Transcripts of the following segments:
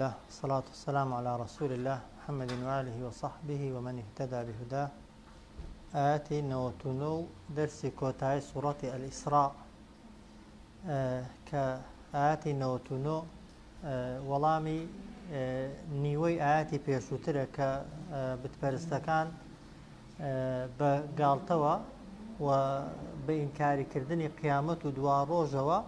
لله الصلاة والسلام على رسول الله محمد وآله وصحبه ومن اهتدى بهداه. ئایەتی 99 و دەرسی کۆتایی سوڕەتی الئیسراء کە ئایەتی 99 وەڵامی نیوەی ئایەتی پێشووترە کە بتپەرستەکان بە گاڵتەوە و بە ئینکاریکردنی قیامەت و دواڕۆژەوە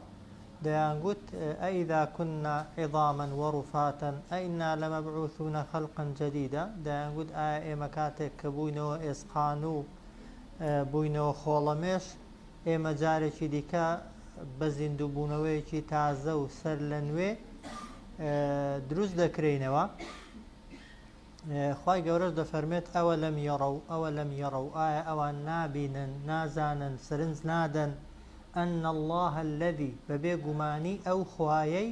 دەیانگوت، أإذا كنا عظاما ورفاتا أإنا لمبعوثون خلقا جدیدا، دەیانگوت ئایا ئێمە کاتێک کە بووینەوە ئێسقان و بووینەوە خۆڵەمێش ئێمە جارێکی دیکە بە زیندووبوونەوەیەکی تازە و سەرلەنوێ دروست دەکرێینەوە؟ خوای گەورەش دەفەرمێت، ئەوەلەم یەڕەو، ئەوەلەم یەڕەو، ئایا ئەوان نابینن، نازانن، سەرنج نادەن، ان اللە الذی، بەبێ گومانی ئەو خوایەی،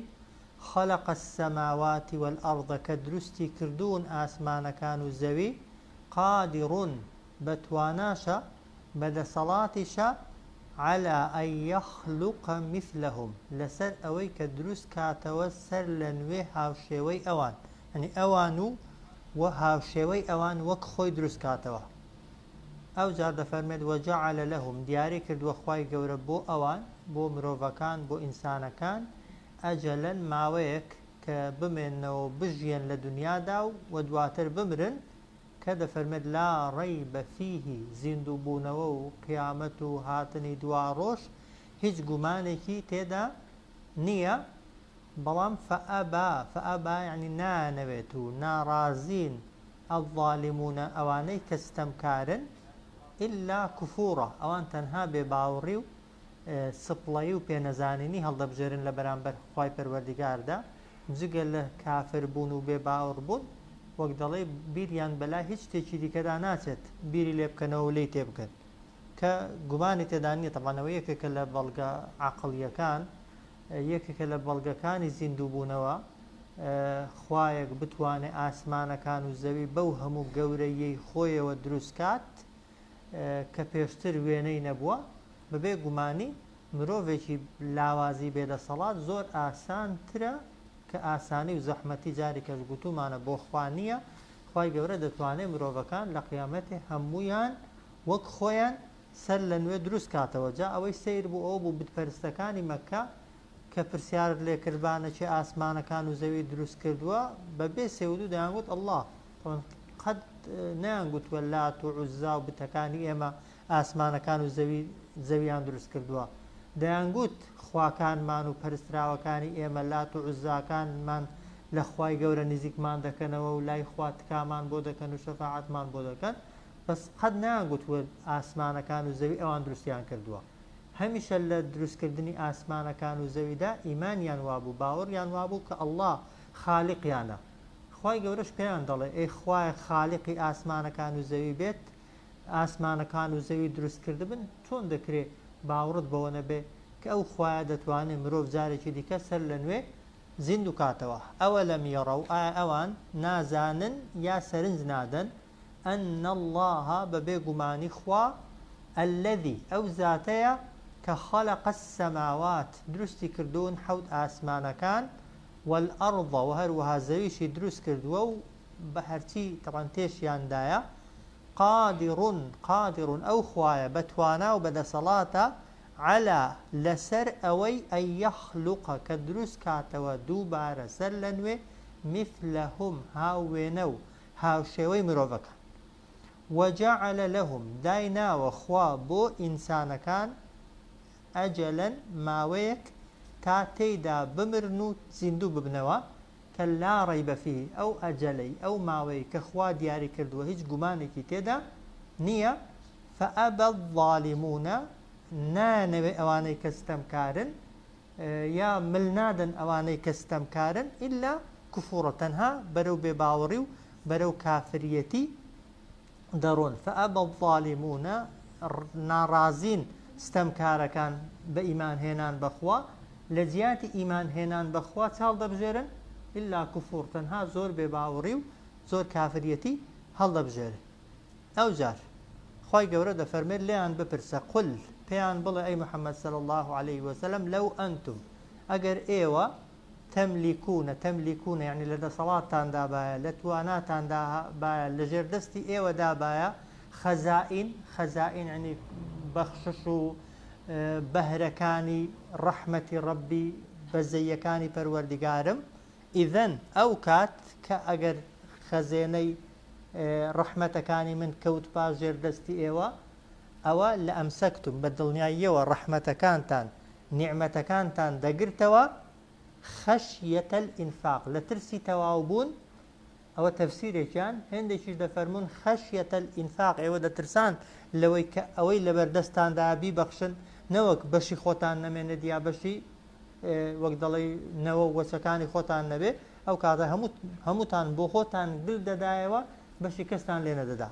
خلق السماوات والارض، کە دروستی کردوون ئاسمانەکان و زەوی، قادر، بەتواناشە، بەدەسەڵاتیشە، علی ان یخلق مثلهم، لەسەر ئەوەی کە دروست کاتەوە سەر لەنوێ هاوشێوەی ئەوان، یانی ئەوان و و هاوشێوەی ئەوان وەک خۆی دروست کاتەوە. ئەوجار دەفەرمێت وجعل لهم دیاری کردووە خوای گەورە بۆ ئەوان، بۆ مرۆڤەکان، بۆ ئینسانەکان، اجلا ماوەیەک کە بمێننەوە و بژیەن لە دونیادا و و دواتر بمرن، کە دەفەرمێت لا ریب فیه زیندوو بوونەوە و قیامەت و هاتنی دواڕۆژ هیچ گومانێکی تێدا نییە، بەڵام فأبی، فأبی یەعنی نایانەوێت و ناڕازین، الظالمون ئەوانەی کە ستەمکارن، الا کفورا ئەوان تەنها بێباوڕی و سپڵەیی و پێنەزانینی هەڵدەبژێرن لە بەرامبەر خوای پەروەردیگاردا، جگە لە کافر بوون و بێباوڕ بوون، وەک دەڵێی بیریان بەلای هیچ شتێکی دیکەدا ناچێت بیری لێ بکەنەوە و لێی تێبگەن کە گومانی تێدا نییە، تەبعەن ئەوە یەکێکە لە بەڵگە عەقڵییەکان یەکێکە لە بەڵگەکانی زیندووبوونەوە، خوایەک بتوانێ ئاسمانەکان و زەوی بەو هەموو گەورەییەی خۆیەوە دروست کات کە پێشتر وێنەی نەبووە، بەبێ گومانی مرۆڤێکی لاوازی بێدەسەڵات زۆر ئاسانترە کە ئاسانی و زەحمەتی جارێکەش گوتوومانە بۆ خوا نییە، خوای گەورە دەتوانێ مرۆڤەکان لە قیامەتێ هەموویان وەک خۆیان سەر لە نوێ دروست کاتەوە جا ئەوەی سەیر بوو ئەوە بوو بت پەرستەکانی مەککە کە پرسیارت لێ کردبانە کێ ئاسمانەکان و زەوی دروست کردووە بە بێ سێ و دوو دەیان گوت اللە تەبعەن قەت نەیان گوتووە لات و عوزا و بتەکانی ئێمە ئاسمانەکان و زەوی زەویان دروست کردووە دەیان گوت خواکانمان و پەرستراوەکانی ئێمە لات و عوزاکانمان لە خوای گەورە نزیکمان دەکەنەوە و لای خوا تکامان بۆ دەکەن و شەفاعەتمان بۆ دەکەن بەس قەت نەیانگوتووە ئاسمانەکان و زەوی ئەوان دروستیان کردووە. هەمیشە لە دروستکردنی ئاسمانەکان و زەویدا ئیمانیان وابوو، باوەڕیان وابوو کە اللە خالیقیانە. خوای گەورەش پێیان دەڵێ، ئەی خوایەک خالیقی ئاسمانەکان و زەوی بێت، ئاسمانەکان و زەوی دروست کردبن، چۆن دەکرێ باوڕت بەوە نەبێ کە ئەو خوایە دەتوانێ مرۆڤ جارێکی دیکە سەر لە نوێ زیندوو کاتەوە؟ ئەوەلەم یەڕەو، ئایا ئەوان نازانن یا سەرنج نادەن ان اللە بە بێ گومانی خوا الذی ئەو زاتەیە کە خلق السماوات دروستی کردوون حەوت ئاسمانەکان والارض وە هەروەها زەویشی دروست کردووە و بە هەرچی تەبعەن تێشیاندایە قادر قادر ئەو خوایە بە توانا و بە دەسەڵاتە علی لەسەر ئەوەی ان یخلق کە دروست کاتەوە دووبارە سەر لە نوێ مثلهم هاووێنە و هاوشێوەی مرۆڤەکان. وجعل لهم دایناوە خوا بۆ ئینسانەکان اجلا ماوەیەک تا تێیدا بمرن و زیندوو ببنەوە کە لا ریب فیه ئەو ئەجەلەی ئەو ماوەیەی کە خوا دیاری کردووە هیچ گومانێکی تێدا نییە فابی الظالمون نایانەوێ ئەوانەی کە ستەمکارن یا مل نادەن ئەوانەی کە ستەمکارن الا کفورا تەنها بەرەو بێباوەڕی و بەرەو کافریەتی دەڕۆن فابی الظالمون ناڕازین ستەمکارەکان بە ئیمان هێنان بەخوا لە جیاتی ئیمان هێنان بەخوا چ هەڵدەبژێرن الا کفور تەنها زۆر بێباوەڕی و زۆر کافریەتی هەڵدەبژێرن. ئەوجار خوای گەورە دەفەرمێت لێیان بپرسە، قل، پێیان بڵێ ئەی محمد صلی اللە علیه وسلم لو انتم ئەگەر ئێوە تملکون، تملکون یەعنی لە دەسەڵاتتاندا بایە، لە تواناتاندا بایە، لە ژێر دەستی ئێوەدا بایە، خەزائین، خەزائین یەعنی بەخشش و بەهرەکانی ڕەحمەتی ڕەبی، بەزەییەکانی پەروەردگارم، ئیذن ئەو کات کە ئەگەر خەزێنەی ڕەحمەتەکانی من کەوتبا ژێر دەستی ئێوە، ئەوە لەئەمسەکتم، بە دڵنیاییەوە ڕەحمەتەکانتان، نیعمەتەکانتان دەگرتەوە، خشیە الانفاق، لە ترسی تەواو بوون، ئەوە تەفسیرێکیان، هێندێکیش دەفەرموون خشیە الانفاق، ئێوە دەترسان لەوەی کە ئەوەی لەبەردەستاندایە بیبەخشن، نەوەک بەشی خۆتان نەمێنێت یا بەشی وەک دەڵێی نەوە و وەچەکانی خۆتان نەبێ، ئەو کاتە هەموو هەمووتان بۆ خۆتان گل دەدایەوە، بەشی کەستان لێ نەدەدا.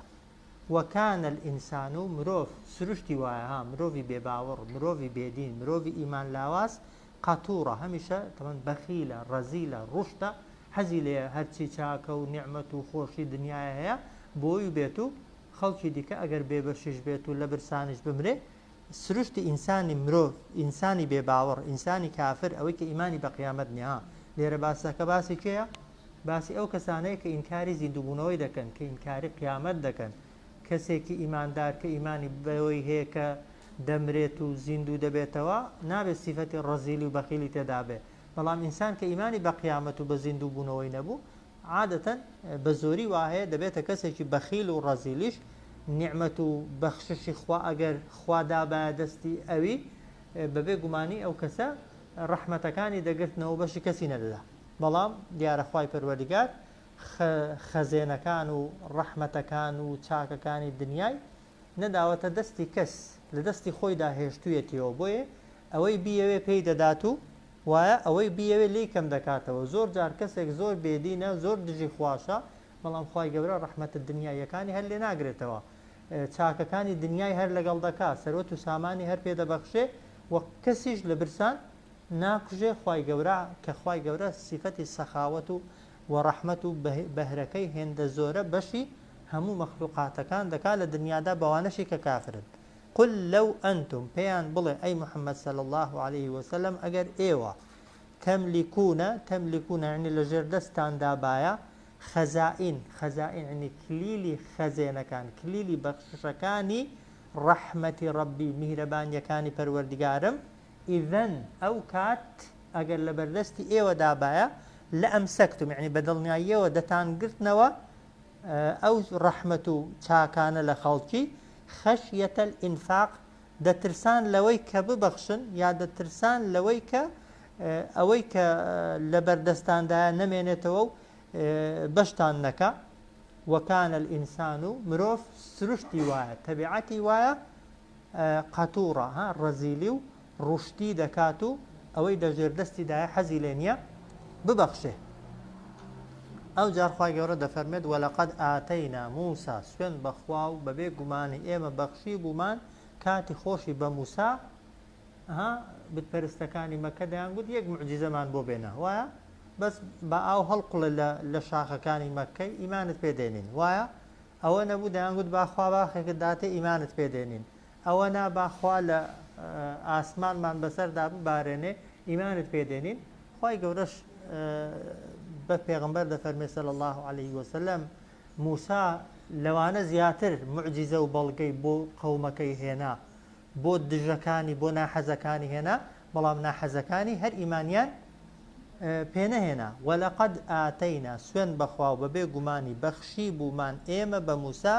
وکان الانسان مرۆڤ سروشتی وایە ها مرۆڤی بێ باوەڕ مرۆڤی بێ دین مرۆڤی ئیمان لاواز قەتوڕە هەمیشە تەمەن بەخیلە ڕەزیلە ڕوشتە حەزی لێیە هەرچی چاکە و نیعمەت و خۆشی دنیایە هەیە بۆی بێت و خەڵکی دیکە ئەگەر بێ بەشیش بێت و لە برسانیش بمرێ سروشتی ئینسانی مرۆڤ ئینسانی بێ باوەڕ ئینسانی کافر ئەوەی کە ئیمانی بە قیامەت نیە ها لێرە باسەکە باسی کێیە باسی ئەو کەسانەیە کە ئینکاری زیندووبوونەوەی دەکەن، کە ئینکاری قیامەت دەکەن. کەسێکی ئیماندار کە ئیمانی بەوەی هەیە کە دەمرێت و زیندوو دەبێتەوە، نابێت سیفەتی ڕەزیلی و بەخیلی تێدا بێ. بەڵام ئینسان کە ئیمانی بە قیامەت و بە زیندووبوونەوەی نەبوو، عادەتەن بە زۆری وا هەیە دەبێتە کەسێکی بەخیل و ڕەزیلیش. نیعمەت و بەخششی خوا ئەگەر خوا دابایە دەستی ئەوی، بەبێ گومانی ئەو کەسە ڕەحمەتەکانی دەگرتنەوە و بەشی کەسی نەدەدا. بەڵام دیارە خوای پەروەردگار خەزێنەکان و ڕەحمەتەکان و چاکەکانی دنیای نەداوەتە دەستی کەس لە دەستی خۆیدا هێشتویەتیەوە بۆیە ئەوەی بیەوێ پێی دەدات و وایە ئەوەی بیەوێ لێی کەم دەکاتەوە زۆر جار کەسێک زۆر بێدینە زۆر دژی خواشە بەڵام خوای گەورە ڕەحمەتە دنیاییەکانی هەر لێ ناگرێتەوە چاکەکانی دنیای هەر لەگەڵ دەکا سەروەت و سامانی هەر پێ دەبەخشێ و کەسیش لە برسان ناکوژێ خوای گەورە کە خوای گەورە سیفەتی سەخاوەت و و ڕەحمەت و بەهرەکەی هێندە زۆرە بەشی هەموو مەخلوقاتەکان دەکا لە دنیادا بەوانەشی کە کافرن قل لو انتم پێیان بڵێ ئەی محمد صلی اللە علیه وسلم ئەگەر ئێوە تملکون تملکون یعنی لە ژێر دەستتاندا بایە خەزائین خەزائین یعنی کلیلی خەزێنەکان کلیلی بەخششەکانی ڕەحمەتی ڕەبی میهرەبانیەکانی پەروەردگارم ئیذن ئەو کات ئەگەر لەبەردەستی ئێوەدا بایە، لەئەمسەکتم یەعنی بەدڵنیاییەوە دەتانگرتنەوە ئەو ڕەحمەت و چاکانە لە خەڵکی، خشیە الانفاق دەترسان لەوەی کە ببەخشن یا دەترسان لەوەی کە ئەوەی کە لەبەردەستاندایە نەمێنێتەوە و بەشتان نەکا، وکان الانسان مرۆڤ سروشتی وایە تەبیعەتی وایە قەتوڕە ها ڕەزیلی و ڕوشتی دەکات و ئەوەی لە ژێر دەستی دایە حەزی لێ نیە ببەخشێ. ئەوجار خوای گەورە دەفەرمێت ولقد آتینا موسی سوێند بە خوا و بەبێ گومانی ئێمە بەخشیبوومان کاتی خۆشی بە موسی ها بت پەرستەکانی مەککە دەیانگوت یەک موعجیزەمان بۆ بێنە وایە بەس با ئاو هەڵقوڵێ لە لە شاخەکانی مەککەی ئیمانت پێ دێنین وایە ئەوە نەبوو دەیانگوت با خوا باخێکت داتێ ئیمانت پێ دێنین، ئەوە نا با خوا لە ئاسمانمان بەسەردا ببارێنێ ئیمانت پێ دێنین، خوای گەورەش بە پێغەمبەر دەفەرمێ صلی اللە علیه وسلم موسی لەوانە زیاتر موعجیزە و بەڵگەی بۆ قەومەکەی هێنا، بۆ دژەکانی بۆ ناحەزەکانی هێنا، بەڵام ناحەزەکانی هەر ئیمانیان پێ نەهێنا، ولقد آتینا، سوێند بەخوا و بەبێ گومانی بەخشیبوومان ئێمە بە موسا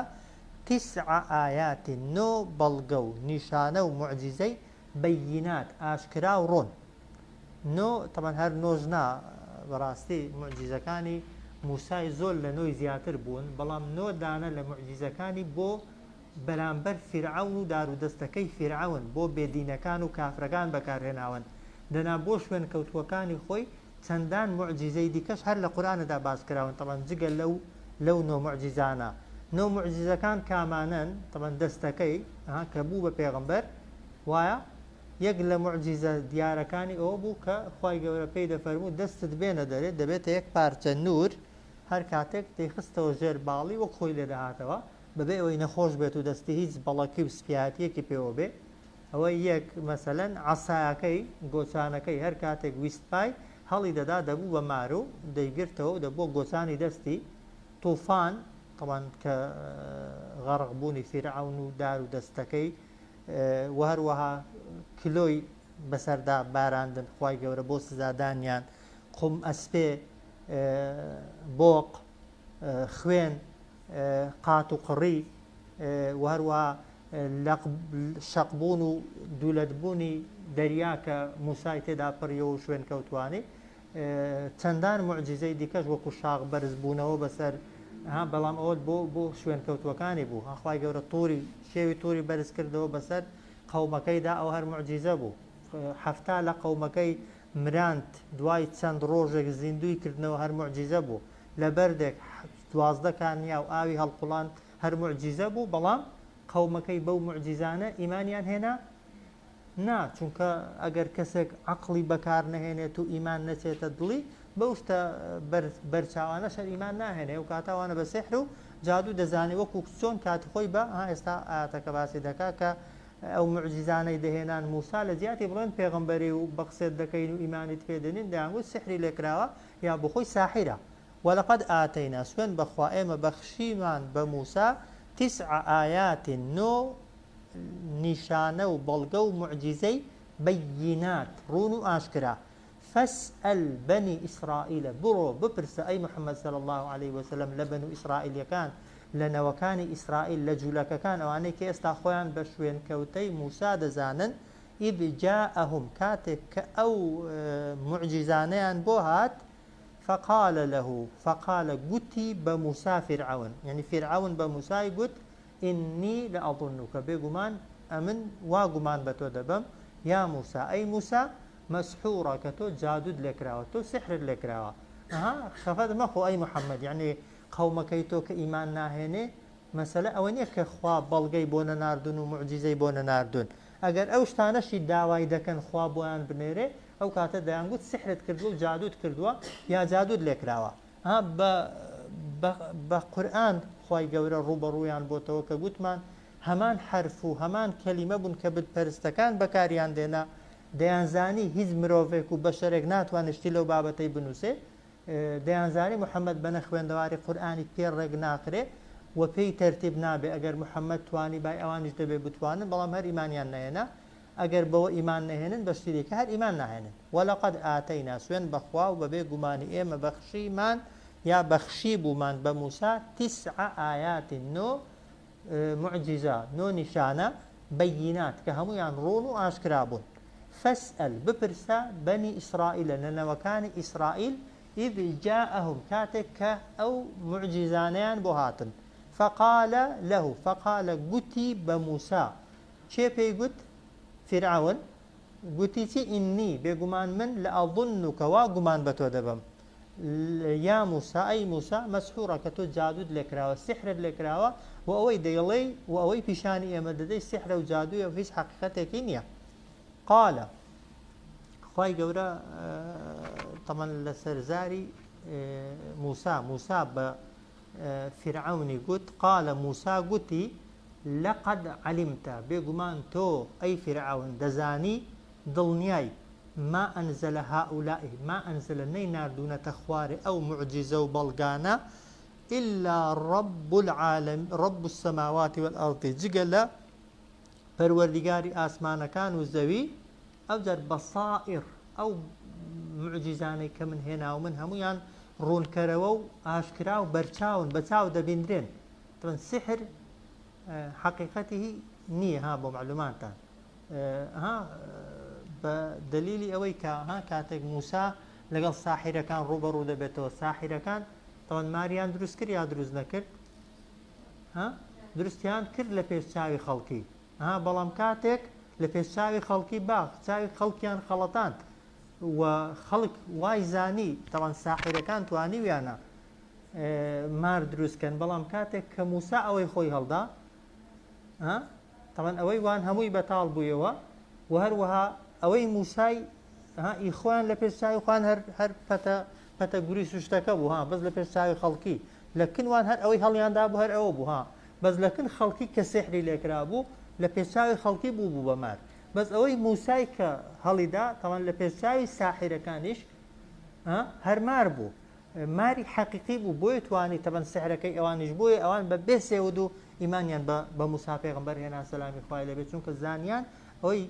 تسع آیات نۆ بەڵگە و نیشانە و موعجیزەی بینات ئاشکرا و ڕوون. نۆ تەبعەن هەر نۆش نا بەڕاستی موعجیزەکانی موسای زۆر لە نۆی زیاتر بوون بەڵام نۆ دانە لە موعجیزەکانی بۆ بەرامبەر فیرعەون و دارودەستەکەی فیرعەون بۆ بێدینەکان و کافرەکان بەکارهێناون، دەنا بۆ شوێنکەوتووەکانی خۆی چەندان موعجیزەی دیکەش هەر لە قورئاندا باس کراون تەبعەن جگە لەو لەو نۆ موعجیزانە. نۆ موعجیزەکان کامانەن؟ تەبعەن دەستەکەی ها کە بوو بە پێغەمبەر وایە؟ یەک لە موعجیزە دیارەکانی ئەوە بوو کە خوای گەورە پێی دەفەرموو دەستت بێنە دەرێ دەبێتە یەک پارچە نوور هەر کاتێک دەیخستەوە ژێر باڵی وەک خۆی لێدەهاتەوە بەبێ ئەوەی نەخۆش بێت و دەستی هیچ بەڵەکی و سپیایەتیەکی پێوە بێ ئەوە یەک مەسەلەن عەسایەکەی گۆچانەکەی هەر کاتێک ویستپای هەڵی دەدا دەبوو بە مار و دەیگرتەوە و دەبووە گۆچانی دەستی، توفان، تەبعەن کە غەڕق بوونی فیرعەون و دار و دەستەکەی و هەروەها کلۆی بەسەردا باراندن خوای گەورە بۆ سزادانیان، قوم ئەسپێ، بۆق، خوێن، قات و قڕی و هەروەها لەق شەقبوون و دوولەتبوونی دەریا کە موسای تێدا پڕیەوە و شوێنکەوتوانی چەندان موعجیزەی دیکەش وەکو شاخ بەرز بوونەوە بەسەر ها بەڵام ئەوە بۆ بۆ شوێنکەوتووەکانی بوو ها خوای گەورە توری شێوی توری بەرز کردەوە بەسەر قەومەکەیدا ئەوە هەر موعجیزە بوو 70 لە قەومەکەی مراند دوای چەند ڕۆژێک زیندووی کردنەوە هەر موعجیزە بوو لە بەردێک 12 کانیا و ئاوی هەڵقوڵاند هەر موعجیزە بوو بەڵام قەومەکەی بەو موعجیزانە ئیمانیان هێنا؟ نا، چونکە ئەگەر کەسێک عەقڵی بەکار نەهێنێت و ئیمان نەچێتە دڵی بەو شتە بەرچاوانەش هەر ئیمان ناهێنێ ئەو کاتە ئەوانە بە سیحر و جادوو دەزانێ وەکو چۆن کاتی خۆی بە ها ئێستا ئایەتەکە باسی دەکا کە ئەو موعجیزانەی دەهێنان موسا لە جیاتی بڵێن پێغەمبەری و بەقسەت دەکەین و ئیمانیت پێ دێنین دەیانگوت سیحری لێکراوە یا بۆخۆی ساحیرە ولقد آتینا سوێند بەخوا ئێمە بەخشیمان بە موسا تسع آیات نۆ نیشانە و بەڵگە و موعجیزەی بینات ڕوون و ئاشکرا فاسأل بنی اسرائیل بڕۆ بپرسە ئەی محمد صلی اللە علیە وسلم لە بەنو ئیسرائیلیەکان لە نەوەکانی ئیسرائیل لە جولەکەکان ئەوانەی کە ئێستا خۆیان بە شوێنکەوتەی موسا دەزانن اذ جاءهم کاتێک کە ئەو موعجیزانەیان بۆ هات فقال له فقال گوتی بە موسا فیرعەون یانی فیرعەون بە موسای گوت انی لأظنک بێگومان ئەمن وا گومان بە تۆ دەبەم یا موسا ئەی موسا مسحورا کە تۆ جادوت لێ کراوە تۆ سیحرت لێ کراوە ئەها خەفەت مەخۆ ئەی محمد یانی قەومەکەی تۆ کە ئیمان ناهێنێ مەسەلە ئەوە نیە کە خوا بەڵگەی بۆ نەناردون و موعجیزەی بۆ نەناردون ئەگەر ئەو شتانەشی داوای دەکەن خوا بۆیان بنێرێ ئەو کاتە دەیانگوت سیحرت کردووە و جادووت کردووە یا جادووت لێکراوە ها بە بە بە قورئان خوای گەورە ڕووبەڕوویان بۆتەوە کە گوتمان هەمان حەرف و هەمان کەلیمە بوون کە بت پەرستەکان بەکاریان دێنا دەیانزانی هیچ مرۆڤێک و بەشەرێک ناتوانێت شتی لەو بابەتەی بنووسێ دەیانزانی محمد بە نەخوێندەواری قورئانی پێ ڕێک ناخرێ و پێی تەرتیب نابێ ئەگەر محمد توانی بای ئەوانیش دەبێ بتوانن بەڵام هەر ئیمانیان نەهێنا ئەگەر بەوە ئیمان نەهێنن بە شتی دیکە هەر ئیمان ناهێنن ولقد آتینا سوێند بە خوا و بەبێ گومانی ئێمە بەخشیمان یا بەخشیبوومان بە موسا تسع آیات نۆ موعجیزە، نۆ نیشانە، بەیینات، کە هەموویان ڕوون و ئاشکرا بوون. فاسئل، بپرسە، بەنی ئیسرائیل، لە نەوەکانی ئیسرائیل، اذ جاءهم، کاتێک کە ئەو موعجیزانەیان بۆ هاتن. فقال له، فقال، گوتی بە موسا. کێ پێی گوت؟ فیرعەون. گوتی چی؟ انی، بێگومان من، لأظنک، وا گومان بە تۆ دەبەم. یا موسا، ئەی موسا، مەسحورە کە تۆ جادووت لێکراوە، سیحرت لێکراوە و ئەوەی دەیڵێی و ئەوەی پیشانی ئێمە دەدەی سیحرە و جادوویە و هیچ حەقیقەتێکی نییە. قال، خوای گەورە تەمەن لەسەر زاری موسا، موسا بە فیرعەونی گوت، قال، موسا گوتی، لقد علمت، بێگومان تۆ ئەی فیرعەون دەزانی، دڵنیای، ما انزل هؤلاء، ما انزل نەیناردوونەتە خوارێ ئەو موعجیزە و بەڵگانە، الا رب العالم رب السماوات والارض جگە لە پەروەردیگاری ئاسمانەکان و زەوی، ئەوجار بصائر ئەو موعجیزانەی کە من هێناومن هەموویان ڕوونکەرەوە و ئاشکرا و بەرچاون بە چاو دەبیندرێن، تبعا سحر حەقیقەتی نییە ها بۆ مەعلوماتتان. ها بە دەلیلی ئەوەی کە ها کاتێک موسا لەگەڵ ساحیرەکان ڕووبەڕوو دەبێتەوە ساحیرەکان تەوان ماریان دروست کرد یا دروست نەکرد ها دروستیان کرد لە پێش چاوی خەڵکی ها بەڵام کاتێک لە پێش چاوی خەڵکی باخ چاوی خەڵکیان خەڵەتاند و خەڵک وای زانی تەوان ساحیرەکان توانیویانە مار دروستکەن بەڵام کاتێک کە موسا ئەوەی خۆی هەڵدا ها تەبعەن ئەوەی وان هەمووی بەتاڵ بوویەوە و هەروەها ئەوەی موسای ها ئی خۆیان لە پێش چاوی خۆیان هەر هەر پەتە پەتە گوریس و شتەکە بوو ها بەس لە پێش چاوی خەڵکی لە کن وان هەر ئەوەی هەڵیان دابوو هەر ئەوە بوو ها بەس لە کن خەڵکی کە سێحری لێکرا بوو لە پێش چاوی خەڵکی بوو بوو بە مار بەس ئەوەی موسای کە هەڵیدا تەوان لە پێش چاوی ساحیرەکانیش. هەر مار بوو ماری حەقیقی بوو بۆیە توانی تەبەن سحرەکەی ئەوانیش بۆیە ئەوان بە بێ سێ و دوو ئیمانیان بە بە موسا پێغەمبەر هێنا سەلامی خوای لێبێت چونکە زانیان ئەوەی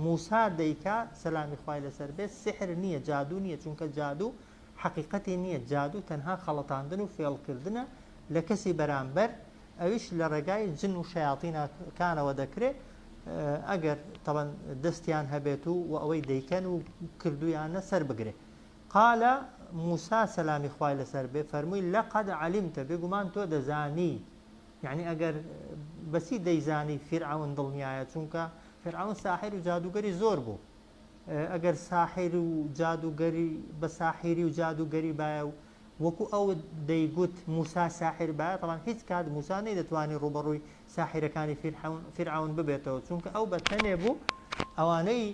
موسا دەیکا سەلامی خوای لەسەر بێت سحر نییە جادوو نییە چونکە جادوو حەقیقەتی نییە جادوو تەنها خەڵەتاندن و فێڵکردنە لە کەسی بەرامبەر ئەویش لە ڕێگای جن و شەیاتینەکانەوە دەکرێ ئەگەر تەبەن دەستیان هەبێت و و ئەوەی دەیکەن و کردویانە سەر بگرێ قال، موسا سەلامی خوای لەسەر بێ فەرمووی، لقد علمت، بێگومان تۆ دەزانی، یەعنی ئەگەر بەچی دەیزانی فیرعەون دڵنیایە، چونکە فیرعەون ساحیر و جادووگەری زۆر بوو، ئەگەر ساحیر و جادووگەری بە ساحیری و جادووگەری بایە و وەکو ئەو دەیگوت موسا ساحیر بایە، تەبعەن هیچ کات موسا نەیدەتوانی ڕووبەڕووی ساحیرەکانی فیرعەون ببێتەوە، چونکە ئەو بە تەنێ بوو، ئەوانەی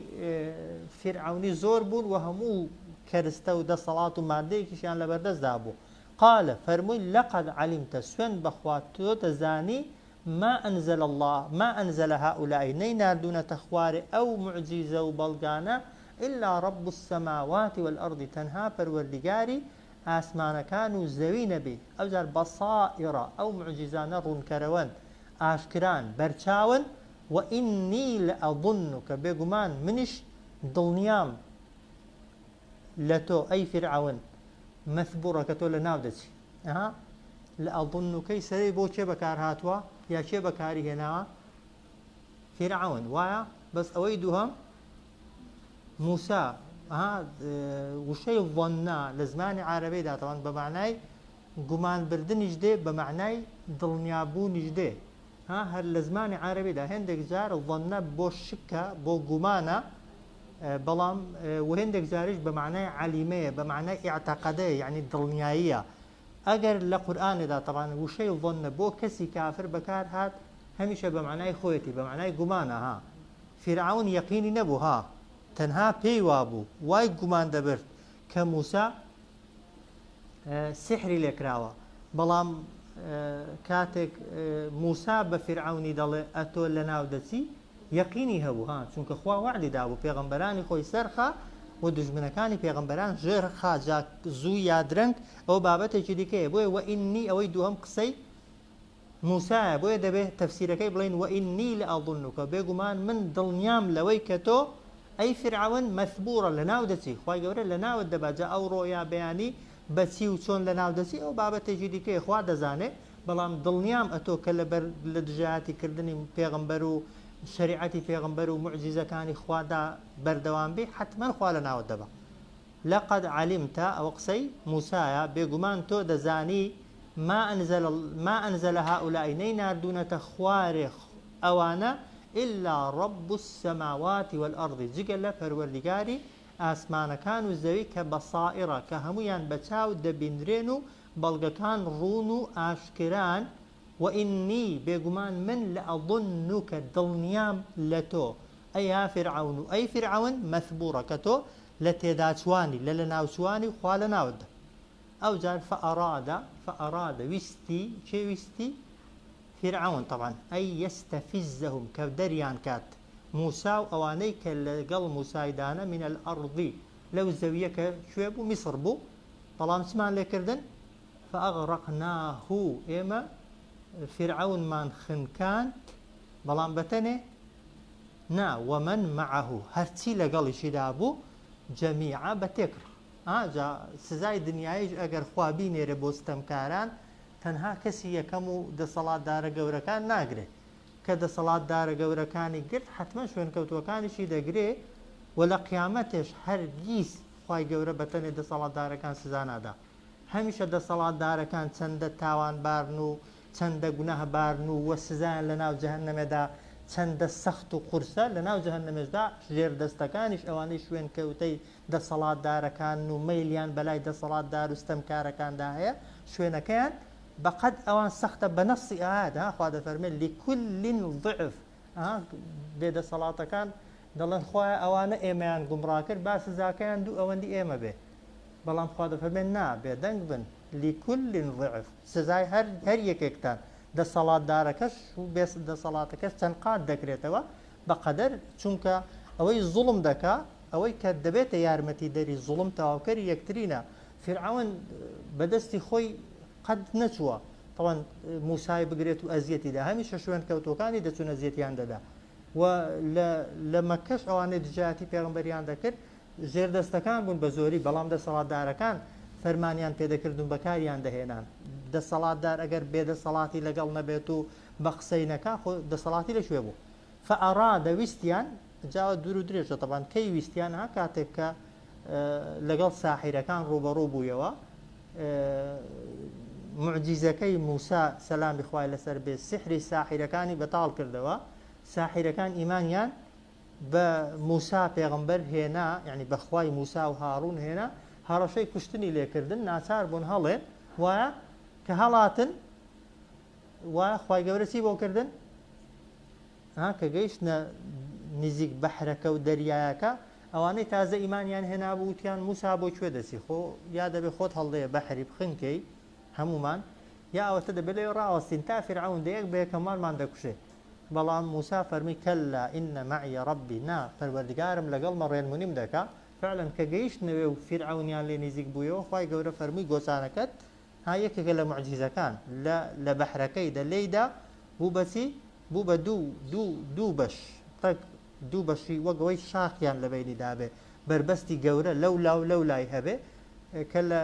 فیرعەونی زۆر بوون و هەموو کەرستە و دەسەڵات و مادەیەکیشیان لەبەردەستدا بوو. قال، فەرمووی، لقد علمت، سوێند بە خوا تۆ دەزانی، ما انزل اللە، ما انزل هؤلاء، نەیناردوونەتە خوارێ ئەو موعجیزە و بەڵگانە، الا رب السماوات والارض، تەنها پەروەردیگاری ئاسمانەکان و زەوی نەبێ، ئەوجار بصائر، ئەو موعجیزانە ڕوونکەرەوەن، ئاشکران، بەرچاون، وانی لأظنک، بێگومان منیش دڵنیام لە تۆ ئەی فیرعەون، مثبورا، کە تۆ لەناو دەچی. ئەها لأظنک ی سەرەی بۆ کێ بەکار هاتووە یا کێ بەکاری هێناوە؟ فیرعەون، وایە؟ بەس ئەوەی دووهەم موسا، ئەها وشەی ظنە لە زمانی عارەبیدا تەوان بە مەعنای گومان بردنیش دێ بە مەعنای دڵنیابوونیش دێ. ها هەر لە زمانی عارەبیدا هێندێک جار ظنە بۆ شکە بۆ گومانە بەڵام و هێندێک جاریش بە مەعنای عەلیمەیە بە مەعنای ئیعتەقەدەیە یعنی دڵنیاییە. ئەگەر لە قورئانێدا تەبعەن وشەی ظنە بۆ کەسی کافر بەکار هات هەمیشە بە مەعنای خۆیەتی بە مەعنای گومانە ها فیرعەون یەقینی نەبوو ها تەنها پێی وابوو وای گومان دەبرد کە موسا سیحری لێکراوە بەڵام کاتێک موسا بە فیرعەونی دەڵێ ئەتۆ لەناو دەچی یەقینی هەبوو ها چونکە خوا وەعدی دابوو پێغەمبەرانی خۆی سەرخا و دوژمنەکانی پێغەمبەران ژێر خا جا زوو یا درەنگ ئەوە بابەتێکی دیکەیە بۆیە وئینی ئەوەی دووەم قسەی موسایە بۆیە دەبێ تەفسیرەکەی بڵێین وئینی لئەظنک بێگومان من دڵنیام لەوەی کە تۆ ئەی فیرعەون مەثبورا لەناو دەچی خوای گەورە لەناوت دەبا جا ئەوڕۆ یا بەیانی بەچی و چۆن لەناو دەچی ئەو بابەتێکی دیکەیە خوا دەزانێ بەڵام دڵنیام ئەتۆ کە لەبەر لە دژایەتی کردنی پێغەمبەر و شەریعەتی پێغەمبەر و موعجیزەکانی خوادا بەردەوام بی حەتمەن خوا لەناوت دەبا لقد علمت، ئەوە قسەی موسایە، بێگومان تۆ دەزانی، ما انزل ما انزل هؤلاء، نەیناردوونەتە خوارێ ئەوانە، الا رب السماوات والارض، جگە لە پەروەردیگاری ئاسمانەکان و زەوی کە بصائر، کە هەموویان بە چاو دەبینرێن و بەڵگەکان ڕوون و ئاشکران، وانی، بێگومان من، لأظنک، دڵنیام لە تۆ، ئەی یا فرعون، ئەی فیرعەون، مثبورا، کە تۆ لە تێداچوانی، لە لەناوچوانی و خوا لەناوت دا. ئەوجار فأراد، فأراد، ویستی، کێ ویستی؟ فیرعەون طبعا، أن يستفزهم، کە دەریان کات، موسا و ئەوانەی کە لەگەڵ موسایدانە، من الأرض، لەو زەویە کە کوێ بوو؟ میسڕ بوو، بەڵام چمان لێ کردن؟ فأغرقناه، ئێمە فیرعەونمان خنکاند، بەڵام بەتەنێ نا، ومن معه، هەرچی لەگەڵیشیدا بوو، جمیعا، بە تێکڕا. ئا جا سزای دنیاییش ئەگەر خوا بینێرێ بۆ ستەمکاران، تەنها کەسی یەکەم و دەسەڵاتدارە گەورەکان ناگرێ. کە دەسەڵاتدارە گەورەکانی گرت، حەتمەن شوێنکەوتووەکانیشی دەگرێ و لە قیامەتێش هەرگیز خوای گەورە بەتەنێ دەسەڵاتدارەکان سزا نادا. هەمیشە دەسەڵاتدارەکان چەندە تاوانبارن و چەندە گوناهبارن و وە سزایان لەناو جەهەنەمێدا چەندە سەخت و قورسە، لەناو جەهەنەمێشدا ژێردەستەکانیش ئەوانەی شوێنکەوتەی دەسەڵاتدارەکانن و مەیلیان بەلای دەسەڵاتدار و ستەمکارەکاندا هەیە شوێنەکەیان بەقەد ئەوان سەختە بە نەصی ئایەت ها خوا دەفەرمێ لکل ضعف ها بێدەسەڵاتەکان دەڵێن خوایە ئەوانە ئێمەیان گومڕا کرد با سزاکەیان دوو ئەوەندی ئێمە بێ بەڵام خوا دەفەرمێ نا بێدەنگ بن لکل ضعف سزای هەر هەر یەکێکتان دەسەڵاتدارەکەش و بێ دەسەڵاتەکەش چەند قات دەکرێتەوە بە قەدەر چونکە ئەوەی زوڵم دەکا. ئەوەی کە دەبێتە یارمەتیدەری زوڵم تەواوکەری یەکترینە، فیرعەون بە دەستی خۆی قەت نەچووە تەوان موسای بگرێت و ئەزیەتی دا، هەمیشە شوێنکەوتووەکانی دەچوون ئەزیەتیان دەدا و لە لە مەککەش ئەوانەی دژایەتی پێغەمبەریان دەکرد ژێردەستەکان بوون بە زۆری، بەڵام دەسەڵاتدارەکان فەرمانیان پێدەکردن و بەکاریان دەهێنان. دەسەڵاتدار ئەگەر بێدەسەڵاتی لەگەڵ نەبێت و بە قسەی نەکا خۆ دەسەڵاتی لە کوێ بوو؟ فأراد ویستیان، جا دوور و درێژە تەبعەن کەی ویستیان ها کاتێک کە لەگەڵ ساحیرەکان ڕووبەڕوو بوویەوە موعجیزەکەی موسا سەلامی خوای لەسەر بێ سحری ساحیرەکانی بەتاڵ کردەوە ساحیرەکان ئیمانیان بە موسا پێغەمبەر هێنا یعنی بە خوای موسا و هاڕون هێنا هەڕەشەی کوشتنی لێکردن ناچار بوون هەڵێن وایە کە هەڵاتن وایە خوای گەورە چی بۆ کردن ها کە گەیشتنە نزیک بەحرەکە و دەریایەکە ئەوانەی تازە ئیمانیان هێنابوو وتیان موسا بۆ کوێ دەچی خۆ یا دەبێ خۆت هەڵدەیە بەحری بخنکێی هەموومان یا ئەوەتە دەبێ لەوێ ڕاوەستین تا فیرعەون دە یەک بە یەک هەمووانمان دەکوژێ بەڵام موسا فەرمی کەللا ئین مەعی ڕەبی نا پەروەردگارم لەگەڵمە ڕێنمونیم دەکا فعلا کە گەیشتنەوێ و فیرعەونیان لێ نزیک بوویەوە خوای گەورە فەرمووی گۆچانەکەت ها یەکێکە لە موعجیزەکان لە لە بەحرەکەی دە لێی دا بوو بە چی بوو بە دوو دوو دوو بەش ڕێک دوو بەشی وەک ئەوەی شاخیان لە بەینی دابێ بەربەستی گەورە لەو لا و لەو لای هەبێ کە لە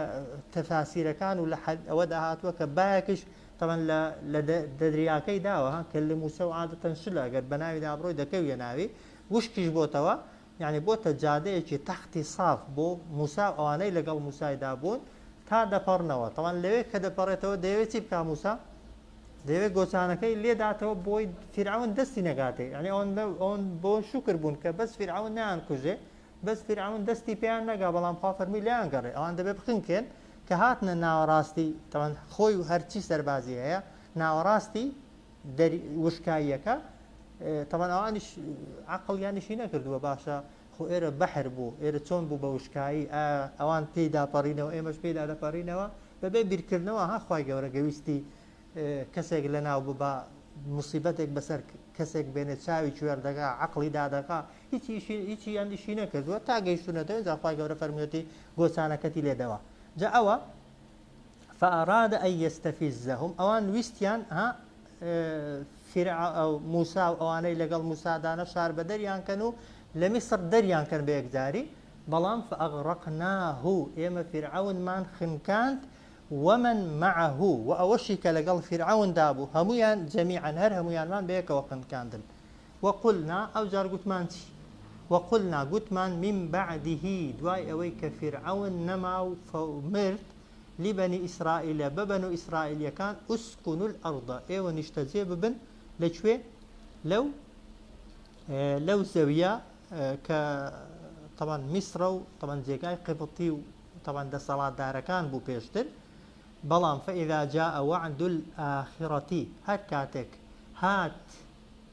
تەفاسیرەکان و لە ئەوەدا هاتووە کە بایەکیش تەبعەن لە لە دەریاکەی داوە ها کە لە موسە و عادەتەن شلە ئەگەر بە ناویدا بڕۆی دەکەویە ناوی وشکیش بۆتەوە یانی بۆتە جادەیەکی تەختی ساف بۆ موسا و ئەوانەی لەگەڵ موسایدا بوون تا دەپەڕنەوە. تەبعەن لەوێ کە دەپەڕێتەوە دەیەوێت چی بکا موسا؟ دەیەوێت گۆچانەکەی لێداتەوە بۆی فیرعەون دەستی نەگاتێ. یانی ئەوەن ئەوەن بۆ شوکر بوون کە بەس فیرعەون نەیانکوژێ، بەس فیرعەون دەستی پێیان نەگا، بەڵام خوا فەرمووی لێیان گەڕێ ئەوان دەبێ بخنکێن. کە هاتنە ناوەڕاستی تەبعەن خۆی و هەرچی سەربازی هەیە ناوەڕاستی دەری وشکاییەکە تەبعەن ئەوانیش عەقڵیانیشی نەکردووە باشە خۆ ئێرە بەحر بوو ئێرە چۆن بوو بە وشکایی ئەوان پێیدا پەڕینەوە ئێمەش پێیدا دەپەڕینەوە بەبێ بیرکردنەوە ها خوای گەورە گەویستی کەسێک لەناو ببا مصیبەتێک بەسەر کەسێک بێنێ چاوی کوێر دەکا عەقڵی دادەخا هیچی هیچی ئەندیشی نەکردووە تا گەیشتونەتەوە ئینجا خوای گەورە فەرموویەتی گۆچانەکەتی لێدەوە جا ئەوە فأراد أن يستفزهم ئەوان ویستیان ها فیرعەو موسا و ئەوانەی لەگەڵ موسادانە شاربەدەریان کەن و لە میسڕ دەریان کەن بە یەکجاری بەڵام فأغرقناه ئێمە فیرعەونمان خنکاند ومن معه و ئەوەشی کە لەگەڵ فیرعەوندا بوو هەموویان جەمیعا هەر هەموویانمان بەیەکەوە خنکاندن وقلنا ئەوجار گوتمان چی وقلنا گوتمان من بعده دوای ئەوەی کە فیرعەون نەما و مرد لبنی ئیسرائیل بە بەنو ئیسرائیلیەکان اسکنوا الارض ئێوە نیشتەجێ ببن لە کوێ لەو لەو زەویە کە تەبعەن میسرە و تەبعەن جێگای قبطی و تەبعەن دەسەڵاتدارەکان بوو پێشتر بەڵام فإذا جاء وعد الآخرة هەر کاتێک هات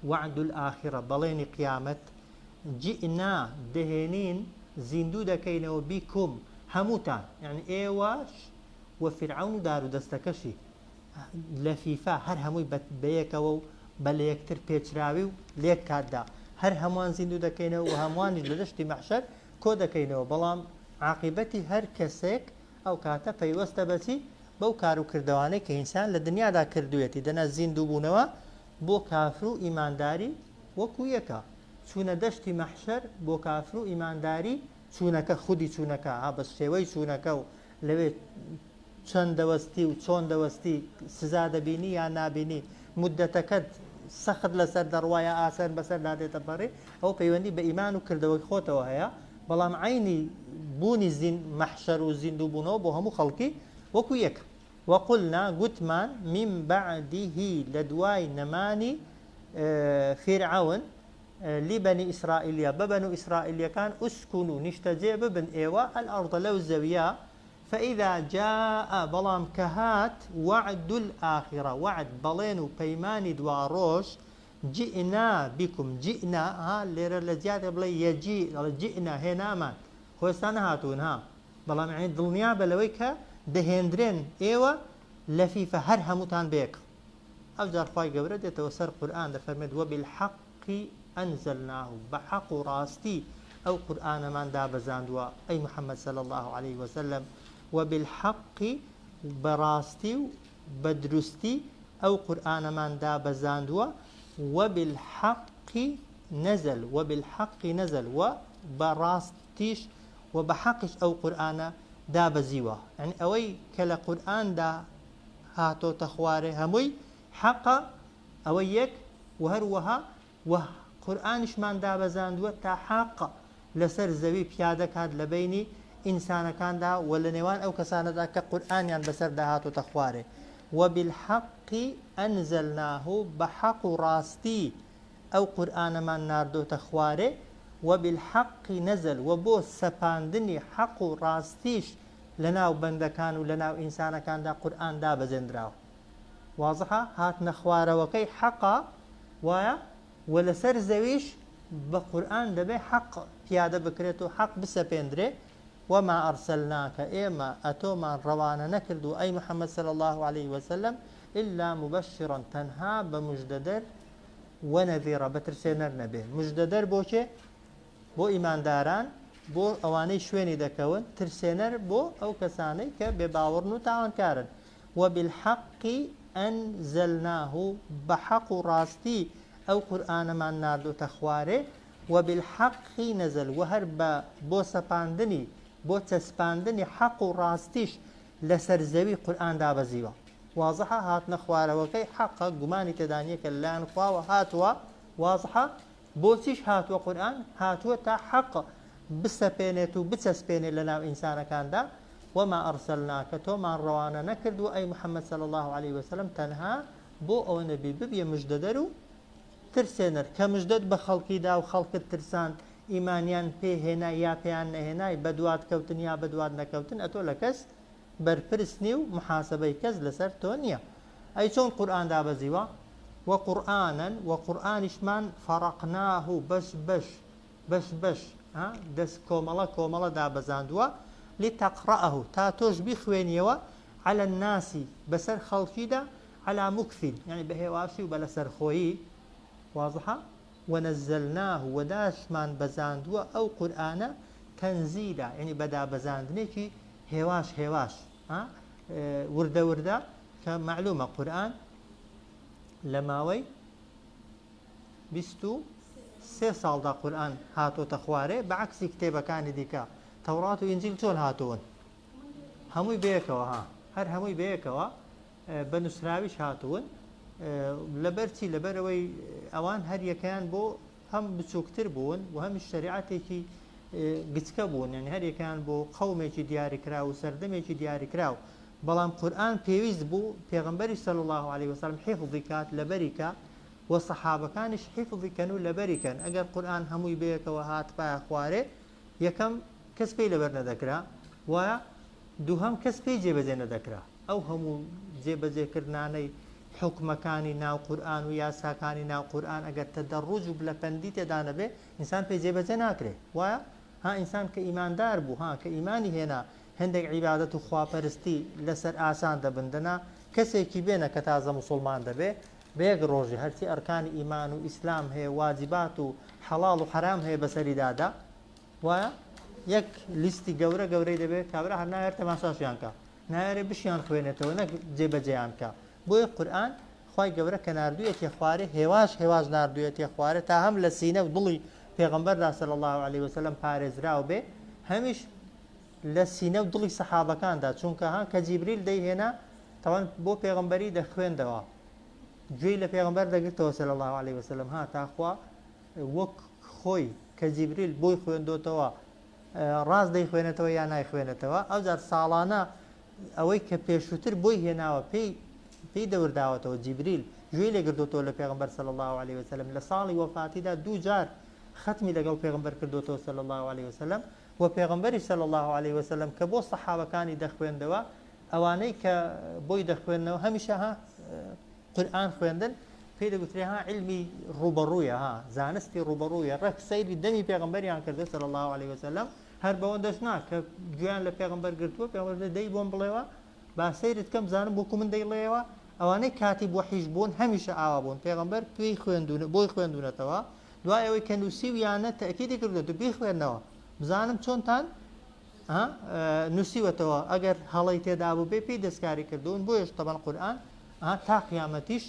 وعد الآخرە بەڵێنی قیامەت جئنا دەهێنین زیندوو دەکەینەوە بکم هەمووتان یەعنی ئێوەش و فیرعەون و دارودەستەکەشی لەفیفا هەر هەمووی بەیەکەوە و بە لەیەکتر پێچراوی و لەیەک کاتدا هەر هەمووان زیندوو دەکەینەوە و هەمووانیش لە دەشتی مەحشەر کۆ دەکەینەوە بەڵام عاقیبەتی هەر کەسێک ئەو کاتە پەیوەستە بەچی بەو کار و کردەوانەی کە ئینسان لە دنیادا کردوویەتی دەنا زیندووبوونەوە بۆ کافر و ئیمانداری وەکو یەکە چوونە دەشتی مەحشەر بۆ کافر و ئیمانداری چوونەکە خودی چوونەکە ها بەس شێوەی چوونەکە و لەوێ چەند دەوەستی و چۆن دەوەستی سزا دەبینی یان نابینی مودەتەکەت سەخت لەسەر دەڕوا یا ئاسان بەسەردا دێتە پەڕی ئەوە پەیوەندی بە ئیمان و کردەوەی خۆتەوە هەیە بەڵام عەینی بوونی زین مەحشەر و زیندوو بوونەوە بۆ هەموو خەڵکی وەکو یەکە. وقلنا گوتمان من بعده لە دوای نەمانی فیرعەون لبنی ئیسرائیلە بە بەنو ئیسرائیلیەکان اسکنوا نیشتەجێ ببن ئێوە الارض لەو زەویە فاذا جاء بەڵام کە هات وعد الاخرە وعد بەڵێن و پەیمانی دواڕۆژ جئنا بکم جئنا ها لێرە لە جیاتێ بڵێ یەجی دەڵێ جئنا هێنامان خۆ ئێستا نەهاتوون ها بەڵام یەعنی دڵنیابە لەوەی کە دەهێندرێن ئێوە لەفیفە هەر هەمووتان بەیەک ئەوجار خوای گەورە دێتەوە سەر قورئان دەفەرمێت وبالحق انزلناه بە حەق و ڕاستی. ئەو قورئانەمان دابەزاندووە ئەی محمد صلی اللە علیە وسلم وبالحق بە ڕاستی و بە دروستی ئەو قورئانەمان دابەزاندووە وبالحق نزل وبالحق نزل وە بە ڕاستیش و بە حەقیش ئەو قورئانە دابەزیوە یانی ئەوەی کە لە قورئاندا هاتۆتە خوارێ هەمووی حەقە ئەوە یەک وە هەروەها وە قورئانیشمان دابەزاندووە تا حەق لەسەر زەوی پیادە کات لە بەینی ئینسانەکاندا وە لە نێوان ئەو کەسانەدا کە قورئانیان بەسەردا هاتۆتە خوارێ وبالحق انزلناه بە حەق و ڕاستی ئەو قورئانەمان ناردۆتە خوارێ وبالحق نزل وە بۆ سەپاندنی حەق و ڕاستیش لەناو بەندەکان و لەناو ئینسانەکاندا قورئان دابەزێندراوە. وازحە هاتنە خوارەوەکەی حەقە وایە وە لەسەر زەویش بە قورئان دەبێ حەق پیادە بکرێت و حەق بسەپێندرێ وما ارسلناک ئێمە ئەتۆمان ڕەوانە نەکردووە ئەی محمد صلی اللە علیه وسلم الا مبشرا تەنها بە مژدەدەر ونذیرا بە ترسێنەر نەبێ مژدەدەر بۆ کێ بۆ ئیمانداران بۆ ئەوانەی شوێنی دەکەون ترسێنەر بۆ ئەو کەسانەی کە بێباوەڕن و تاوانکارن وبالحق انزلناه بە حەق و ڕاستی ئەو قورئانەمان ناردۆتە خوارێ وبالحق نزل وە هەر بە بۆ سەپاندنی بۆ چەسپاندنی حەق و ڕاستیش لەسەر زەوی قورئان دابەزیوە وازحە هاتنە خوارەوەکەی حەقە گومانی تێدا نیە کە لەلایەن خواوە هاتووە وازحە بۆچیش هاتووە قورئان؟ هاتووە تا حەق بسەپێنێت و بچەسپێنێت لەناو ئینسانەکاندا، وما ارسلناک تۆمان ڕەوانە نەکردووە ئەی محمد صلی اللە علیە وسلم تەنها بۆ ئەوە نەبی ببیە مژدەدەر و ترسێنەر، کە مژدەت بە خەڵکی دا و خەڵکت ترساند ئیمانیان پێ هێنای یا پێیان نەهێنای بەدوات کەوتن یا بەدوات نەکەوتن ئەتۆ لە کەس بەرپرس نی و محاسەبەی کەس لەسەر تۆ نیە. ئەی چۆن قورئان دابەزیوە؟ وقورئانا وە قورئانیشمان فرقناه بەش بەش بەش بەش ها دەست کۆمەڵە کۆمەڵە دابەزاندووە لتقرأه تا تۆش بیخوێنیەوە علی الناس بەسەر خەڵکیدا علی مکث یانی بە هێواشی و بە لەسەرخۆیی وازحە ونزلناه وە داشمان بەزاندووە ئەو قورئانە تنزیلا یانی بە دابەزاندنێکی هێواش هێواش ها وردە وردە کە مەعلومە قورئان لە ماوەی 23 ساڵدا قورئان هاتۆتە خوارێ بە عەکسی کتێبەکانی دیکە تەورات و ئینجیل چۆن هاتوون هەمووی بەیەکەوە ها هەر هەمووی بەیەکەوە بە نووسراویش هاتوون لەبەر چی لەبەرەوەی ئەوان هەریەکەیان بۆ هەم بچووکتر بوون و هەمیش شەریعەتێکی گچکە بوون، یانی هەریەکەیان بۆ قەومێکی دیاریکراو و سەردەمێکی دیاریکراو، بەڵام قورئان پێویست بوو پێغەمبەریش صلی اللە علیە وسلم حیفظی کات لەبەری کا و سەحابەکانیش حیفظی کەن و لەبەری کەن، ئەگەر قورئان هەمووی بەیەکەوە هاتبایە خوارێ یەکەم کەس پێی لەبەر نەدەکرا و دووهەم کەس پێی جێبەجێ نەدەکرا. ئەو هەموو جێبەجێکردنانەی حوکمەکانی ناو قورئان و یاساکانی ناو قورئان ئەگەر تەدەڕوج و بلەپەندی تێدا نەبێ ئینسان پێی جێبەجێ ناکرێ وایە؟ ها ئینسان کە ئیماندار بوو ها کە ئیمانی هێنا هەندێک عیبادەت و خواپەرستی لەسەر ئاسان دەبن دەنا کەسێکی بێنە کە تازە موسوڵمان دەبێ بە یەک ڕۆژێ هەرچی ئەرکانی ئیمان و ئیسلام هەیە واجبات و حەڵاڵ و حەرام هەیە بەسەریدا دا وایە؟ یەک لیستی گەورە گەورەی دەبێت کابرا هەر نایەر تەماشاشیان کا نایەرێ بشیان خوێنێتەوە نەک جێبەجێیان کا بۆیە قورئان خوای گەورە کە ناردوویەتیە خوارێ هێواش هێواش ناردوویەتیە خوارێ تا هەم لە سینە و دڵی پێغەمبەردا صلی اللە علیه وسلم پارێزراو بێ هەمیش لە سینە و دڵی سەحابەکاندا چونکە ها کە جیبریل دەیهێنا تەوان بۆ پێغەمبەری دەخوێندەوە گوێی لە پێغەمبەر دەگرتەوە صلی اللە علیه وسلم ها تاخوا وەک خۆی کە جیبریل بۆی خوێندۆتەوە ڕاست دەیخوێنێتەوە یا نایخوێنێتەوە، ئەوجار ساڵانە ئەوەی کە پێشووتر بۆی هێناوە پێی پێی دەور داوەتەوە، جیبریل گوێی لێ گرتۆتەوە لە پێغەمبەر صلی اللە علیە وسلم لە ساڵی وەفاتیدا دوو جار خەتمی لەگەڵ پێغەمبەر کردۆتەوە صلی اللە علیە وسلم و پێغەمبەریش صلی اللە علیە وسلم کە بۆ سەحابەکانی دەخوێندەوە ئەوانەی کە بۆی دەخوێندنەوە هەمیشە ها قورئان خوێندن پێی دەگوترێ ها عیلمی ڕووبەڕوویە ها زانستی ڕووبەڕوویە ڕێک سەیری دەمی پێغەمبەریان کردو صلی اللە علیه وسلم هەر بەوەندەش نا کە گوێیان لە پێغەمبەر گرتووە پێغەمبەر دەڵێ دەی بۆم بڵێوە با سەیرت کەم زانم وەکو من دەیڵێیەوە ئەوانەی کاتی وەحیش بوون هەمیشە ئاوا بوون پێغەمبەر پێی خوێندون بۆی خوێندونەتەوە. دوای ئەوەی کە نووسیویانە تەئکیدی کردووە بیخوێنەوە بزانم چۆنتان نووسیوەتەوە ئەگەر هەڵەی تێدا بووبێ پێی دەستکاری کردوون بۆیەش تەبەن قورئان تا قیامەتیش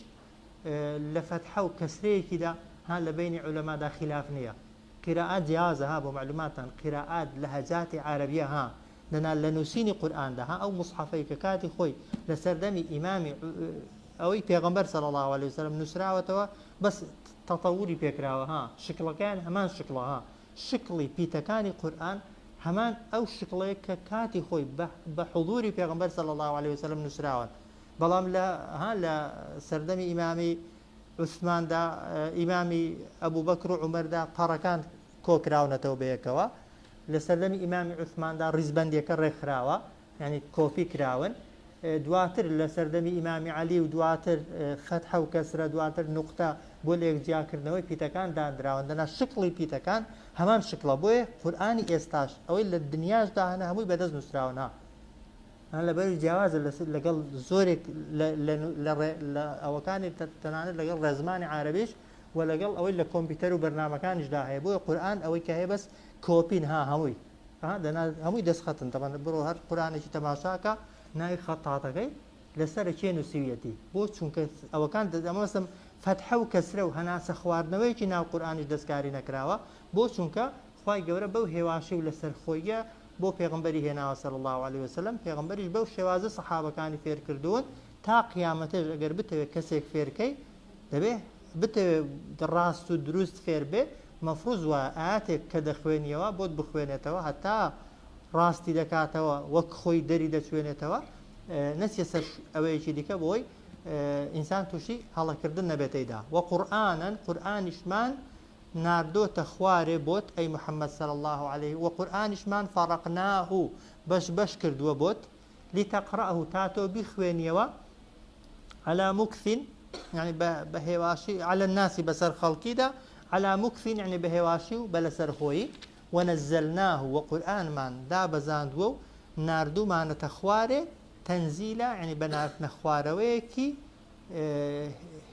لە فەتحە و کەسرەیەکیدا ها لە بەینی عولەمادا خیلاف نییە قیرائات جیاوازە ها بۆ مەعلوماتتان قیرائات لەهەجاتی عەرەبیە ها دەنا لە نووسینی قورئاندا ها ئەو موسحەفەی کە کاتی خۆی لە سەردەمی ئیمامی ئەوەی پێغەمبەر صلی اللە علیه وسلم نووسراوەتەوە بەس تەتەوری پێکراوە ها شکڵەکەیان هەمان شکڵە ها شکڵی پیتەکانی قورئان هەمان ئەو شکڵەیە کە کاتی خۆی بە حضوری پێغەمبەر صلی اللە علیه وسلم نووسراون بەڵام لە ها لە سەردەمی ئیمامی عوسماندا ئیمامی ئەبوبەکر و عومەردا پەڕەکان کۆکراونەتەوە بەیەکەوە لە سەردەمی ئیمامی عوسماندا ڕیزبەندیەکە ڕێکخراوە یانی کۆپی کراون دواتر لە سەردەمی ئیمامی عەلی و دواتر فەتحە و کەسرە دواتر نوقتە بۆ لێک جیاکردنەوەی پیتەکان دانراون دەنا شکڵی پیتەکان هەمان شکڵە بۆیە قورئانی ئێستاش ئەوەی لە دنیاشدا هەنە هەمووی بەدەست نووسراون ها لەبەر جیاوازە لەگەڵ زۆرێک لە ئەوەکانی تەنانەت لەگەڵ ڕێزمانی عربیش و لەگەڵ ئەوەی لە کۆمپیوتەر و بەرنمەکانیشدا هەیە بۆیە قورئان ئەوەی کە هەیە بەس کۆپین ها هەمووی ها دەنا هەمووی دەست خەتن تەبەن بڕۆ هەر قورئانێکی تەماشاکە ناوی خەتاتەکەی لەسەرە کێ نووسیویەتی بۆ چونکە ئەوەکان ئەمەسم فەتحە و کەسرە و هەناسە خواردنەوەیەکی ناو قورئانیش دەستکاری نەکراوە بۆ چونکە خوای گەورە بەو هێواشی و لەسەر خۆیە بۆ پێغەمبەری هێناوە صلی اللە علیه وسلم پێغەمبەریش بەو شێوازە سەحابەکانی فێرکردوون تا قیامەتێش ئەگەر بتەوێت کەسێک فێرکەی دەبێ بتەوێ ڕاست و دروست فێر بێ مەفروز وایە ئایەتێک کە دەخوێنیەوە بۆت بخوێنێتەوە هەتا ڕاستی دەکاتەوە وەک خۆی دەری دەچوێنێتەوە نەچیە سەر ئەوەیەکی دیکە بۆی ئینسان تووشی هەڵەکردن نەبێتەیدا وە قورئانەن قورئانیشمان ناردۆتە خوارێ بۆت ئەی محمد صلی اللە علیه وە قورئانیشمان فەڕەقناه بەش بەش کردووە بۆت لتقرأه تا تۆ بیخوێنیەوە علی مکث یعنی بە هێواشی علی الناس بەسەر خەڵکیدا علی مکث یعنی بە هێواشی و بە لەسەرخۆیی ونزلناه وە قورئانمان دابەزاندووە و ناردوومانەتە خوارێ تەنزیلا یعنی بە ناردنە خوارەوەیەکی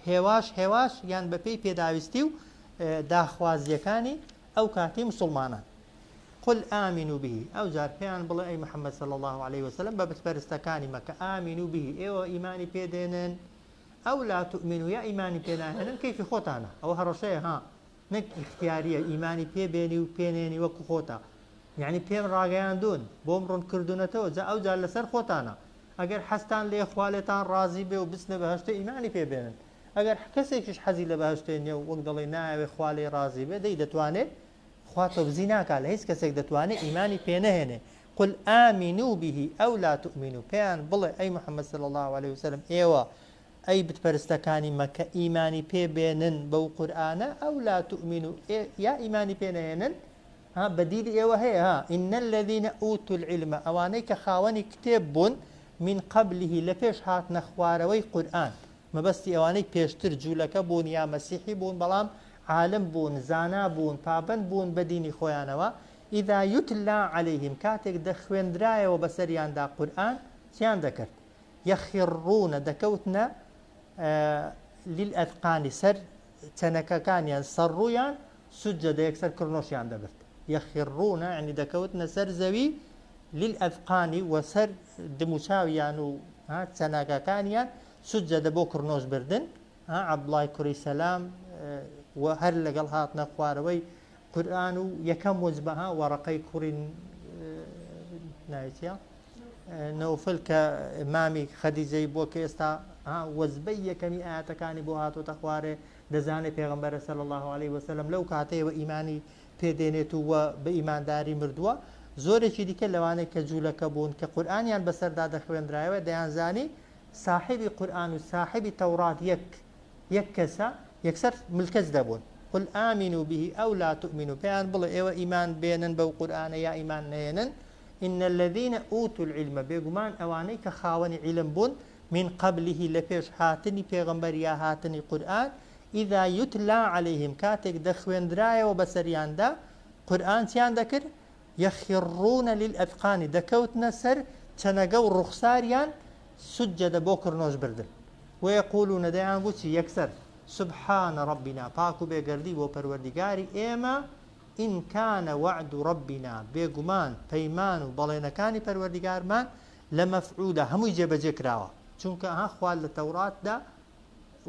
هێواش هێواش یان بەپێی پێداویستی و داخوازیەکانی ئەو کاتی مسوڵمانان. قل آمنوا به، ئەوجار پێیان بڵێ ئەی محمد صلی اللە علیە وسلم بە بتپەرستەکانی مەکە، آمنوا به، ئێوە ئیمانی پێ دێنن او لا تؤمنوا یا ئیمانی پێ ناهێنن کەیفی خۆتانە، ئەوە هەڕەشەیە ها نەک ئیختیاریە ئیمانی پێ بێنی و پێ نێنی وەکو خۆتە یەعنی پێم ڕاگەیاندوون بۆم ڕوون کردوونەتەوە جا ئەوجار لەسەر خۆتانە ئەگەر حەزتان لێیە خوا لێتان ڕازی بێ و بچنە بەهەشتێ ئیمانی پێ بێنن ئەگەر کەسێکیش حەزی لە بەهەشتێ نیە و وەک دەڵێی نایەوێ خوا لێی ڕازی بێ دەی دەتوانێ خوا تۆبزی ناکا لە هیچ کەسێک دەتوانێ ئیمانی پێ نەهێنێ قل آمنوا به او لا تؤمنوا پێیان بڵێ ئەی محمد صلی اللە علیه وسلم ئێوە ئەی بتپەرستەکانی مەکە ئیمانی پێ بێنن بەو قورئانە او لا تؤمنوا یا ئیمانی پێ نەهێنن ها بەدیلی ئێوە هەیە ها ان الذین اوتوا العلم ئەوانەی کە خاوەنی کتێب بوون من قبله لە پێش هاتنە خوارەوەی قورئان مەبەستی ئەوانەی پێشتر جولەکە بوون یا مەسیحی بوون بەڵام عالم بوون زانا بوون پابەند بوون بە دینی خۆیانەوە اذا یتلی علیهم کاتێک دەخوێندرایەوە بەسەریاندا قورئان چیان دەکرد یخرون دەکەوتنە للاذقان سەر چەنەکەکانیان سەر ڕوویان سجدە یەکسەر کڕنۆشیان دەبرد یخرون یعنی دەکەوتنە سەر زەوی للاذقان و سەر دموچاویان و چەناگەکانیان سجدە بۆ کڕنۆش بردن ها عەبدوڵای کوڕی سەلام و هەر لەگەڵ هاتنە خوارەوەی قورئان و یەکەم وەجبە ها وەڕەقەی کوڕی ناوی چیە نەوفل کە مامی خەدیجەی بووە کە ئێستا وەجبەی یەکەمی ئاەتەکانی بۆ هاتۆتە خوارێ دەزانێ پێغەمبەرە صلی الله علیه وسلم لەو کاتەیەوە ئیمانی پێدێنێت و بە ئیمانداری مردووە زۆرێکی دیکە لەوانەی کە جوولەکە بوون کە قورئانیان بەسەردا دەخوێندرایەوە دەیانزانی ساحێبی قورئان و ساحێبی تەوڕات یەک یەک کەسە یەکسەر ملکەچ دەبوون قل آمنوا به او لا تؤمنوا پێیان بڵێ ئێوە ئیمان بێنن بەو قورئانە یا ئیمان نەهێنن ان الذین اوتوا العلم بێگومان ئەوانەی کە خاوەنی عیلم بوون من قبله لە پێش هاتنی پێغەمبەر یا هاتنی قورئان اذا یتلی علیهم کاتێک دەخوێندرایەوە بەسەریاندا قورئان چیان دەکرد یخرون للاذقان دەکەوتنە سەر چەنەگە و ڕوخساریان سجدە بۆ کڕنۆش بردن ویقولون دەیانگوت چی یەکسەر. سبحان ربنا پاک و بێگەردی بۆ پەروەردیگاری ئێمە ان کان وعد ربنا بێگومان پەیمان و بەڵێنەکانی پەروەردیگارمان لمفعولا هەمووی جێبەجێ کراوە چونکە ها خوا لە تەوراتدا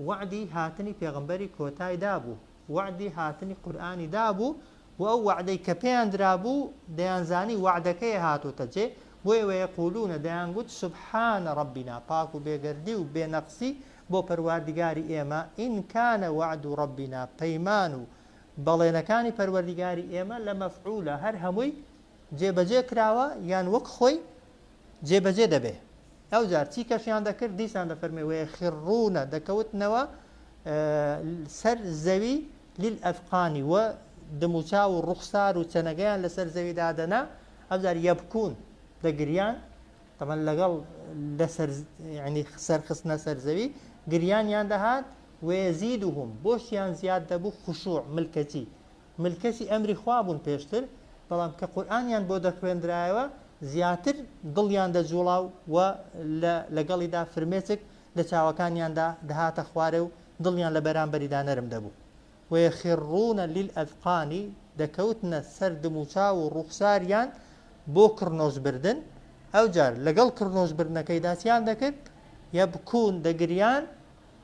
وەعدی هاتنی پێغەمبەری کۆتای دابوو وەعدی هاتنی قورئانی دابوو و ئەو وەعدەی کە پێیان درابوو دەیانزانی وەعدەکەی هاتۆتە جێ، بۆیە ویقولون دەیانگوت سبحان ربنا پاک و بێگەردی و بێ نەقسی بۆ پەرواردیگاری ئێمە ان کان وعد ربنا پەیمان و بەڵێنەکانی پەروەردیگاری ئێمە لمفعولا هەر هەمووی جێبەجێ کراوە یان وەک خۆی جێبەجێ دەبێ. ئەوجار چی کەشیان دەکرد؟ دیسان دەفەرمێ ویخرون دەکەوتنەوە سەر زەوی للأذقان و دموچاو و ڕوخسار و چەنەگەیان لەسەر زەوی دادەنا، ئەوجار یبکون دەگریان، تەبعەن لەگەڵ لەسەر یعنی سەرخستنە سەر زەوی گریانیان دەهات، ویزیدهم بۆشیان زیاد دەبوو خشوع ملکەچی، ملکەچی ئەمری خوا بوون پێشتر، بەڵام کە قورئانیان بۆ دەخوێندرایەوە زیاتر دڵیان دەجوڵا و لە لەگەڵیدا فرمێسک لە چاوەکانیاندا دەهاتە خوارێ و دڵیان لە بەرامبەریدا نەرم دەبوو. ویخرون للأذقان دەکەوتنە سەر دموچاو و ڕووخساریان بۆ کڕنۆش بردن، ئەوجار لەگەڵ کڕنۆش بردنەکەیدا چیان دەکرد؟ یبکون دەگریان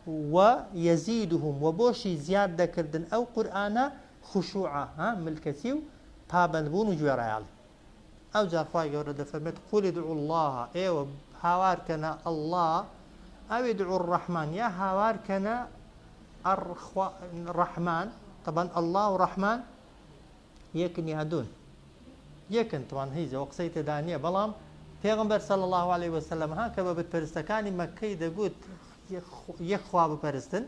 و یزیدهم و بۆشی زیاد دەکردن ئەو قورئانە خشوعا ها ملکەچی و پابەندبوون و گوێڕایەڵی. ئەوجار خوای گەورە دەفەرمێت قل ادعوا اللە ئێوە هاوار کەنە اللە او ادعوا الرحمن یا هاوار کەنە الرحمن طبعا اللە و ڕەحمان یەکن یا دوون یەکن طبعا هیچ ئەوە قسەی تێدا نییە بەڵام پێغەمبەر صلی الله علیه وسلم ها کە بە بتپەرستەکانی مەککەی دەگوت یەک خوا بپەرستن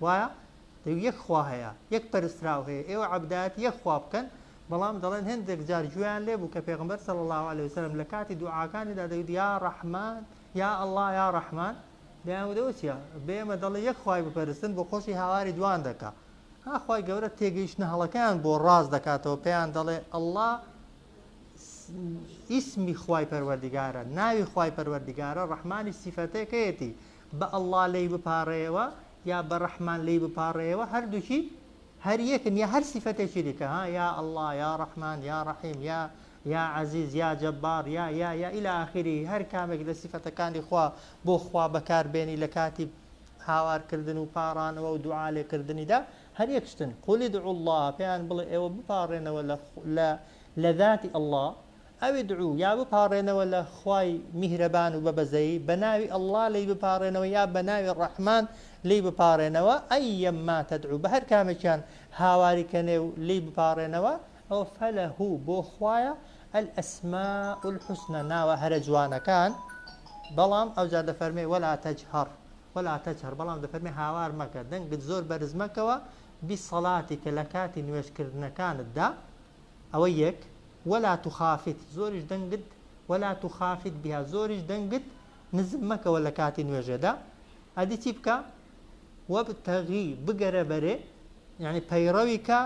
وایە دەیگوت یەک خوا هەیە، یەک پەرستراو هەیە، ئێوە عەبدایەتی یەک خوا بکەن، بەڵام دەڵێن هێندێک جار گوێیان لێ بوو کە پێغەمبەر صلی اللە علیە وسلم لە کاتی دوعاکانیدا دەیگوت یا رحمان یا اللە یا رحمان، دەیانگوت ئەوە چیە بە ئێمە دەڵێ یەک خوای بپەرستن بۆ خۆشی هاواری دوان دەکا، ها خوای گەورە تێگەیشتنە هەڵەکەیان بۆ ڕاست دەکاتەوە پێیان دەڵێ اللە ئیسمی خوای پەروەردیگارە، ناوی خوای پەروەردیگارە، ڕەحمانیش سیفەتەکەیەتی، بە اللە لێی بپاڕێیەوە یا بە ڕەحمان لێی بپاڕێیەوە هەردووکی هەر یەکن یا هەر سیفەتێکی دیکە ها یا اللە یا ڕەحمان یا ڕەحیم یا یا عەزیز یا جەبار یا یا یا الی آخره هەر کامێک لە سیفەتەکانی خوا بۆ خوا بەکار بێنی لە کاتی هاوارکردن و پاڕانەوە و دوعا لێکردنیدا هەر یەک شتن قل ادعوا اللە پێیان بڵێ ئێوە بپاڕێنەوە لە لە لە ذاتی اللە او ادعو یا بپاڕێنەوە لە خوای میهرەبان و بەبەزەیی، بە ناوی اللە لێی بپاڕێنەوە یا بە ناوی ڕەحمان لێی بپاڕێنەوە، ایا ما تدعو بە هەر کامێکیان هاواری کەنێ و لێی بپاڕێنەوە، ئەوە فلە بۆ خوایە الاسماء الحسنی ناوە هەرە جوانەکان، بەڵام ئەوجا دەفەرمێ ولا تجهر ولا تجهر بەڵام دەفەرمێ هاوار مەکە دەنگت زۆر بەرز مەکەوە بصلاتک لە کاتی نوێژکردنەکانتدا، ئەوە یەک، ولا تخافت زۆریش دەنگت ولا تخافت بها زۆریش دەنگت نزم مەکەوە لە کاتی نوێژێدا ئەدی چی بکە وابتغی بگەرە بەرێ یعنی پەیڕەوی کە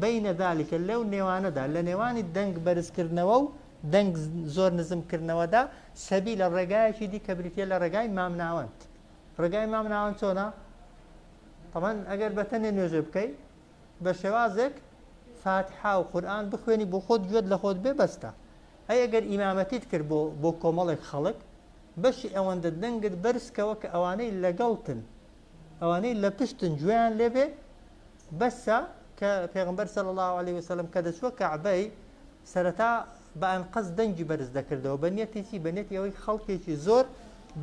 بین ذلك لەو نێوانەدا لە نێوانی دەنگ بەرزکردنەوە و دەنگ زۆر نزمکردنەوەدا سەبیلە ڕێگایەکی دی کە بریتە لە ڕێگای مامناوەند ڕێگای مامناوەند چۆنە طبعا ئەگەر بەتەنێ نوێژێ بکەی بە شێوازێک فاتحا و قورئان بخوێنی بۆ خۆت گوێت لە خۆت بێ بەستە ئەی ئەگەر ئیمامەتیت کرد بۆ بۆ کۆمەڵێک خەڵک بەشی ئەوەندە دەنگت بەرزکەوە کە ئەوانەی لەگەڵتن ئەوانەی لە پشتن گوێیان لێبێ بەسە کە پێغمبەر صلی الله علیه وسلم کە دەچووە کەعبەی سەرەتا بە ئەنقەست دەنگی بەرز دەکردەوە بە نیەتی چی بە نیەتی ئەوەی خەڵکێکی زۆر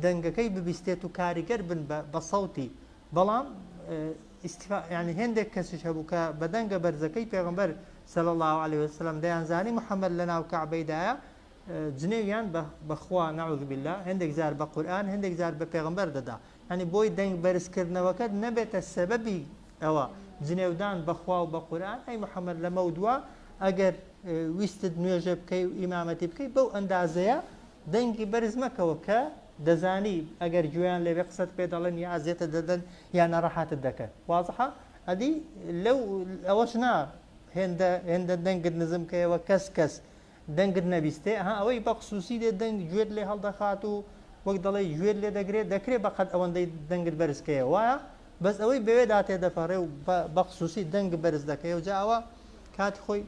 دەنگەکەی ببیستێت و کاریگەر بن بە سەوتی بەڵام ئیستفا یانی هێندێک کەسیش هەبوو کە بە دەنگە بەرزەکەی پێغەمبەر صلی اللە علیه وسلم دەیانزانی محمد لەناو کەعبەیدایە جنێویان بە خوا نعوذ باللە هێندێک جار بە قورئان هێندێک جار بە پێغەمبەر دەدا یانی بۆی دەنگ بەرزکردنەوەکەت نەبێتە سەبەبی ئەوە جنێودان بە خوا و بە قورئان ئەی محمد لەمەودوا ئەگەر ویستت نوێژە بکەی و ئیمامەتی بکەی بەو ئەندازەیە دەنگی بەرز مەکەوە کە دەزانی ئەگەر گوێیان لێبێ قسەت پێ دەڵێن یا ئەزیەتت دەدەن یا ناڕەحەتت دەکەن وازحە ئەدی لەو ئەوەش نا هێندە هێندە دەنگت نزم کەیەوە کەس کەس دەنگت نەبیستێ ها ئەوەی بە خسوسی دێ دەنگ گوێت لێ هەڵدەخات و وەک دەڵێ گوێت لێ دەگرێت دەکرێت بەقەد ئەوەندەی دەنگت بەرز کەیەوە وایە؟ بەس ئەوەی بەوێدا تێدەپەڕێ و بە خسوسی دەنگ بەرز دەکەی و جا ئەوە کاتی خۆی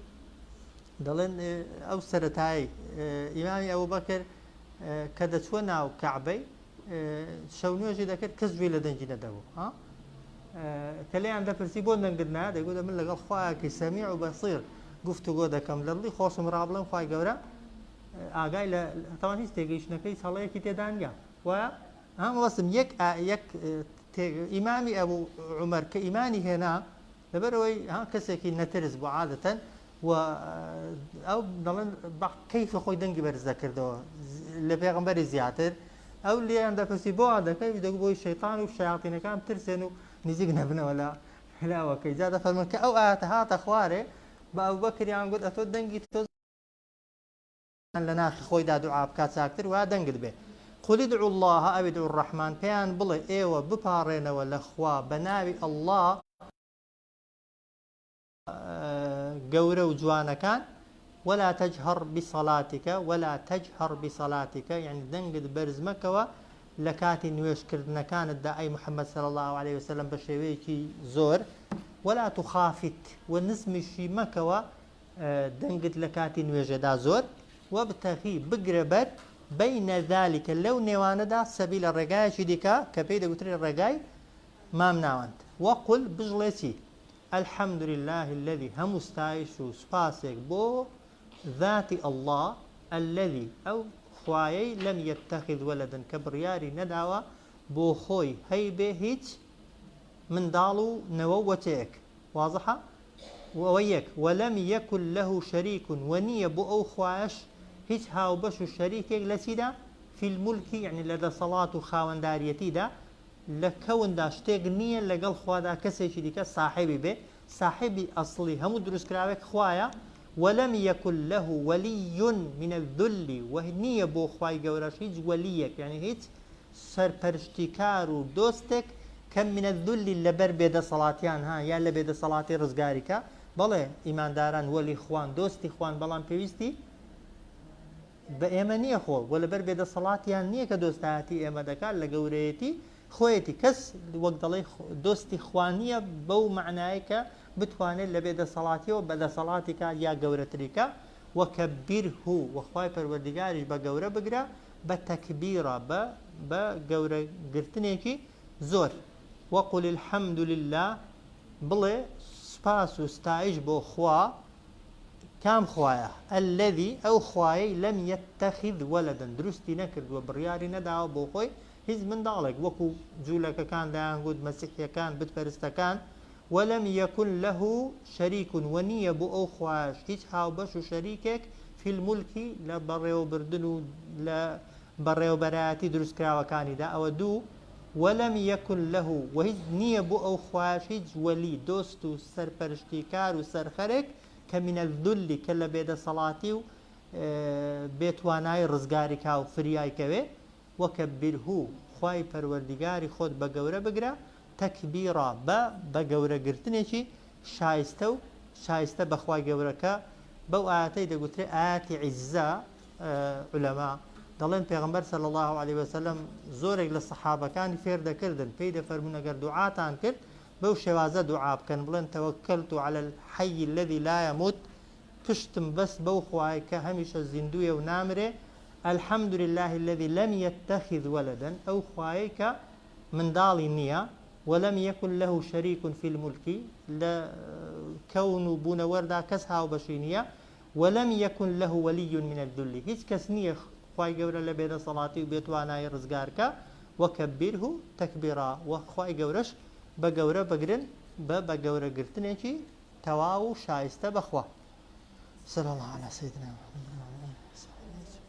دەڵێن ئەو سەرەتایی ئیمامی ئەبوبەکر کە دەچووە ناو کەعبەی شەو نوێژی دەکرد کەس گوێی لە دەنگی نەدەبوو ها کە لێیان دەپرسی بۆ دەنگت نایە دەیگوت من لەگەڵ خوایەکی سەمیع و بەسیر گفتوگۆ دەکەم لە دڵی خۆشم ڕابڵێم خوای گەورە ئاگای لە تەوان هیچ تێگەیشتنەکەی هیچ هەڵەیەکی تێدا نییە وایە ها مەبەستم یەک یەک ئیمامی ئەبوو عومەر کە ئیمانی هێنا لەبەرئەوەی ها کەسێکی نەترس بوو عادەتەن و ئەو دەڵێن بە کەیفی خۆی دەنگی بەرز دەکردەوە لە پێغەمبەری زیاتر ئەو لێیان دەپرسی بۆ وا دەکەی دەگو بۆی شەیتان و شەیاتینەکان بترسێن و نزیک نەبنەوە لە لاوەکەی جا دەفەرموون کە ئەو ئایەتە هاتە خوارێ بە ئەبوبەکریان گوت ئەتۆ دەنگی تۆ لە ناخی خۆیدا دوعا بکات چاکتر وایە دەنگت بێ قل ادعوا اللە او ادعوا الرحمن پێیان بڵێ ئێوە بپاڕێنەوە لە خوا بە ناوی اللە گەورە و جوانەکان ولا تجهر بصلاتک ولا تجهر بصلاتک یعنی دەنگت بەرز مەکەوە لە کاتی نوێژ کردنەکانتدا ئەی محمد صلی اللە علیە وسلم بە شێوەیەکی زۆر ولا تخافت و نزمیشی مەکەوە دەنگت لە کاتی نوێژێدا زۆر، وابتغی، بگرە بەر، بین ذلک، لەو نێوانەدا، سبیلا، ڕێگایەکی دیکە کە پێی دەگوترێت ڕێگای مامناوەند، وقل، بشڵێ چی؟ الحمد للە الذی، هەموو ستایش و سوپاسێک بۆ ذاتی اللە، الذی، ئەو خوایەی، لم یتخذ ولدا، کە بڕیاری نەداوە بۆ خۆی هەیبێ هیچ منداڵ و نەوە و وەچەیەک، وازحە؟ و ئەوە یەک، ولم یکن لە شریک، وە نییە بۆ ئەو خوایەش هیچ هاوبەش و شەریکێک لە چیدا؟ فی الملک یەعنی لە دەسەڵات و خاوەنداریەتیدا، لە کەوندا شتێک نییە لەگەڵ خوادا کەسێکی دیکە ساحێبی بێ، ساحێبی ئەسڵی هەموو دروستکراوێک خوایە، ولم یکن لە ولی من الذل، وە نییە بۆ خوای گەورەش هیچ وەلییەک یەعنی هیچ سەرپەرشتیکار و دۆستێک کە من الذل لەبەر بێدەسەڵاتیان ها یا لە بێدەسەڵاتی ڕزگاری کا، بەڵێ ئیمانداران وەلی خوان دۆستی خوان بەڵام پێویستی بە ئێمە نییە خۆ وە لەبەر بێدەسەڵاتیان نییە کە دۆستایەتی ئێمە دەکات لە گەورەیەتی خۆیەتی کەس وەک دەڵێ دۆستی خوا نییە بەو مەعنایەی کە بتوانێت لە بێدەسەڵاتیەوە بە دەسەڵاتی کا یا گەورەتری کا وکبره وە خوای پەروەردگاریش بە گەورە بگرە بە تەکبیرە بە بە گەورە گرتنێکی زۆر وقل الحمد للە بڵێ سوپاس و ستایش بۆ خوا کام خوایە الذی ئەو خوایەی لم یتخذ ولدا دروستی نەکردووە بڕیاری نەداوە بۆ خۆی هیچ منداڵێک وەکو جولەکەکان دەیانگوت مەسیحیەکان بت پەرستەکان ولم یکن لە شریک وە نییە بۆ ئەو خوایەش هیچ هاوبەش و شەریکێک فی الملک لە بەڕێوەبردن و لە بەڕێوەبەرایەتی دروستکراوەکانیدا ئەوە دوو ولم یکن لە وە هیچ نییە بۆ ئەو خوایەش هیچ وەلی دۆست و سەرپەرشتیکار و سەرخەرێک کە من الذل کە لە بێدەسەڵاتی و بێتوانایی ڕزگاری کا و فریای کەوێ وکبره خوای پەروەردیگاری خۆت بە گەورە بگرە تکبیرا بە بە گەورە گرتنێکی شایستە و شایستە بە خوای گەورە کە بەو ئایەتەی دەگوترێ ئایەتی عیزە عولەما دەڵێن پێغەمبەر صلی اللە علیه وسلم زۆرێک لە سەحابەکانی فێر دەکردن پێی دەفەرموون ئەگەر دوعاتان کرد بەو شێوازە دوعا بکەن بڵێن توکلت علی الحی الذی لا یموت پشتم بەست بەو خوایە کە هەمیشە زیندوویە و نامرێ الحمد للە الذی لم یتخذ ولدا ئەو خوایەی کە منداڵی نییە، ولم یکن لە شریک فی الملک لە کەون و بوونەوەردا کەس هاوبەشی نییە، ولم یکن لە ولی من الذل هیچ کەس نییە خوای گەورە لە بێدەسەڵاتی و بێتوانایی ڕزگار کا، وکبره تکبیرا وە خوای گەورەش بە گەورە بگرن بە بە گەورە گرتنێکی تەواو و شایستە بە خوا. صلی اللە علی سیدنا محمد وعلی آله وصحبه اجمعین.